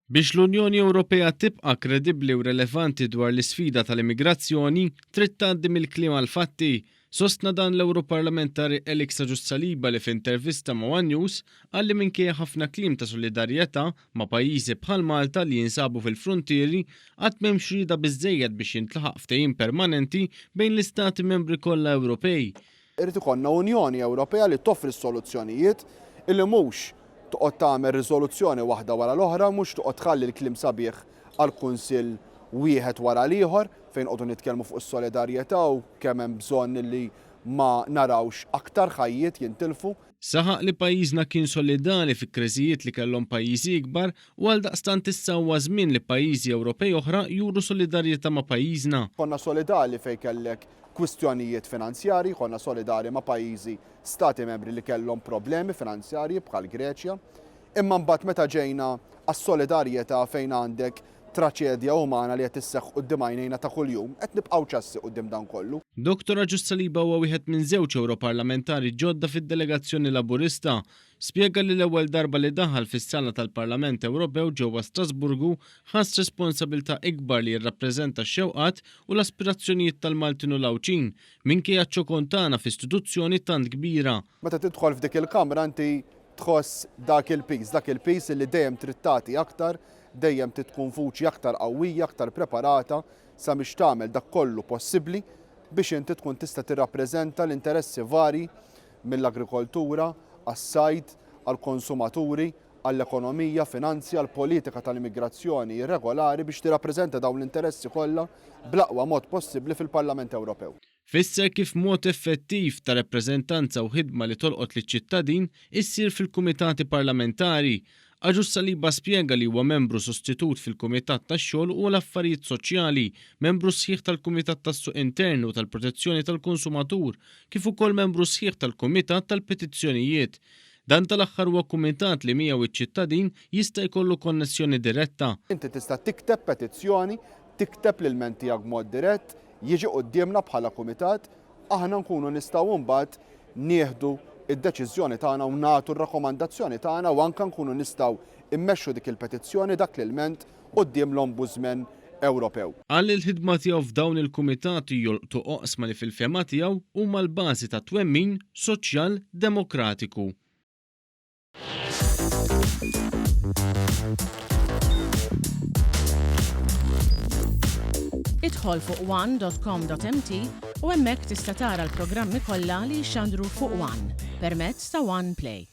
Biex l-Unjoni Ewropea tibqa' kredibbli u relevanti dwar l-isfida tal-immigrazzjoni, trid tgħaddi mill-kliem għall-fatti. Sostna dan l-Ewroparlamentari Alex Agius Saliba li f'intervista ma' one News qal li minkejja ħafna kliem ta' solidarjetà ma' pajjiżi bħal Malta li jinsabu fil-fruntieri, għad m'hemmx rieda biżżejjed biex jintlaħaq ftehim permanenti bejn l-istati membri kollha Ewropej. Irid ikollna Unjoni Ewropea li toffri s-soluzzjonijiet illi mhux toqgħod tagħmel riżoluzzjoni waħda wara l-oħra, mhux toqgħod tħalli l-kliem sabiħ għall-Kunsill wieħed wara l-ieħor fejn noqogħdu nitkellmu fuq is-solidarjetà u kemm hemm bżonn illi ma narawx aktar ħajjiet jintilfu. Saħaq li pajjiżna kien solidali fi kriżijiet li kellhom pajjiżi ikbar u għaldaqstant issa huwa żmien li pajjiżi Ewropej oħra juru solidarjetà ma' pajjiżna. Konna solidali fejn kellek kwistjonijiet finanzjarji, konna solidali ma' pajjiżi, stati membri li kellhom problemi finanzjarji bħall-Greċja. Imma mbagħad meta ġejna għas-solidarjetà fejn għandek traċedja umana li qed isseħħ quddiem għajnejna ta' kuljum, qed nibqgħu ċassi quddiem dan kollu. Dottor Agius Saliba huwa wieħed minn żewġ Ewroparlamentari ġodda fid-delegazzjoni Laburista. Spjega li l-ewwel darba li daħal fis-sala tal-Parlament Ewropew ġewwa Strasburgu ħass responsabilità ikbar li jirrappreżenta x-xewqat u l-aspirazzjonijiet tal-Maltin u l-Għawdxin, minkejja ċ-ċokon tagħna f'istituzzjoni tant kbira. Meta tidħol f'dik il-kamra inti tħoss dak il-piż, dak il-piż li dejjem trid tagħti aktar, dejjem trid tkun vuċi aktar qawwija, aktar preparata sabiex tagħmel dak kollu possibbli biex inti tkun tista' tirrappreżenta l-interessi varji mill-agrikoltura, għas-sajd, għall-konsumaturi, għall-ekonomija, finanzi, għall-politika tal-immigrazzjoni irregolari biex tirrappreżenta dawn l-interessi kollha bl-aqwa mod possibbli fil-Parlament Ewropew. Fisser kif mod effettiv ta' rappreżentanza u ħidma li tolqot liċ-ċittadin issir fil-kumitati parlamentari. Agius Saliba spjega li huwa membru sostitut fil-Kumitat tax-Xogħol u l-Affarijiet Soċjali, membru sħiħ tal-Kumitat tas-Suq Intern u tal-Protezzjoni tal-Konsumatur, kif ukoll membru sħiħ tal-Kumitat tal-Petizzjonijiet. Dan tal-aħħar huwa kumitat li miegħu ċ-ċittadin jista' jkollu konnessjoni diretta. Inti tista' tikteb petizzjoni, tikteb l-ilment tiegħek b'mod dirett, jiġi quddiemna bħala kumitat, aħna nkunu nistgħu mbagħad nieħdu d-deċiżjoni tagħna u nagħtu r-rakkomandazzjoni tagħna u anke nkunu nistgħu mmexxu dik il-petizzjoni, dak l-ilment quddiem l-Ombudsman Ewropew. Qal li l-ħidma tiegħu f'dawn il-kumitati jolqtu oqsma li fil-fehma tiegħu huma l-bażi tat-twemmin soċjal demokratiku. Idħol fuq one.com.mt u hemmhekk tista' tara l-programmi kollha li jixxandru fuq One permezz ta' One Play.